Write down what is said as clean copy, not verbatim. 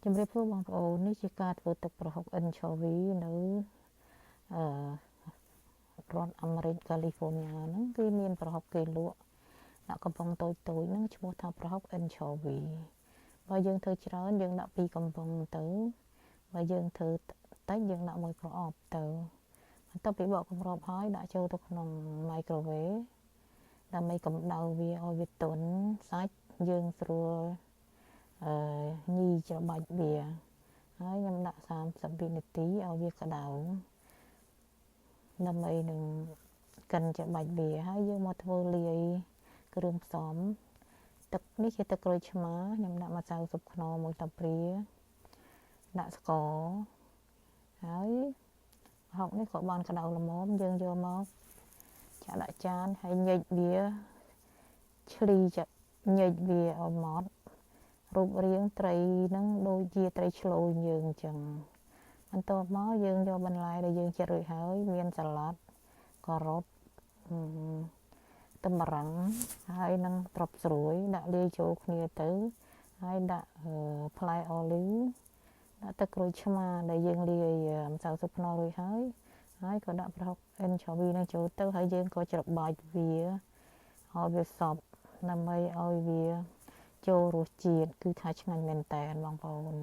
ជំរាបសួរបងប្អូននេះជាការធ្វើទឹកប្រហុក anchovy នៅអឺរដ្ឋអាមេរិកកាលីហ្វ័រញ៉ាហ្នឹងគឺមានប្រហុកគេលក់ដាក់កំប៉ុងតូចតូចហ្នឹងឈ្មោះថាប្រហុក anchovy បើយើងធ្វើច្រើនយើងដាក់ពីរកំប៉ុងទៅបើយើងធ្វើតិចយើងដាក់មួយប្រអប់ទៅបន្ទាប់ពីបកគម្របហើយដាក់ចូលទៅក្នុង microwave ដើម្បីកម្ដៅវាឲ្យវាទន់សាច់យើងស្រួលអឺញីច្របាច់វាហើយខ្ញុំដាក់30វិនាទីឲ្យវាក្តៅដើម្បីនឹងកិនច្របាច់វាហើយយើងមកធ្វើលាយគ្រឿងផ្សំទឹកនេះជាទឹកក្រូចឆ្មាខ្ញុំដាក់ម្សៅស៊ុបខ្នុរមួយស្លាបព្រាដាក់ស្ករហើយប្រហុកនេះក៏បានក្តៅល្មមយើងយកមកចាក់ដាក់ចានហើយញិចវាឆ្លីចាក់ញិចវាឲ្យម៉ត់រូបរាងត្រីហ្នឹងដូចជាត្រីឆ្លូញយើងអញ្ចឹងបន្ទាប់មកយើងយកបន្លែដែលយើងចិតរួចហើយមានសាឡាត់ការ៉ុតខ្ទឹមបារាំងហើយនឹងត្រប់ស្រួយដាក់លាយចូលគ្នាទៅហើយដាក់ផ្លែអូលីវដាក់ទឹកក្រូចឆ្មាដែលយើងលាយម្សៅស៊ុបខ្នុររួចហើយហើយក៏ដាក់ប្រហុក anchovy នឹងចូលទៅហើយយើងក៏ច្របាច់វាឲ្យវាសព្វដើម្បីឲ្យវាចូលរសជាតិគឺថាឆ្ងាញ់មែនតើបងប្អូន។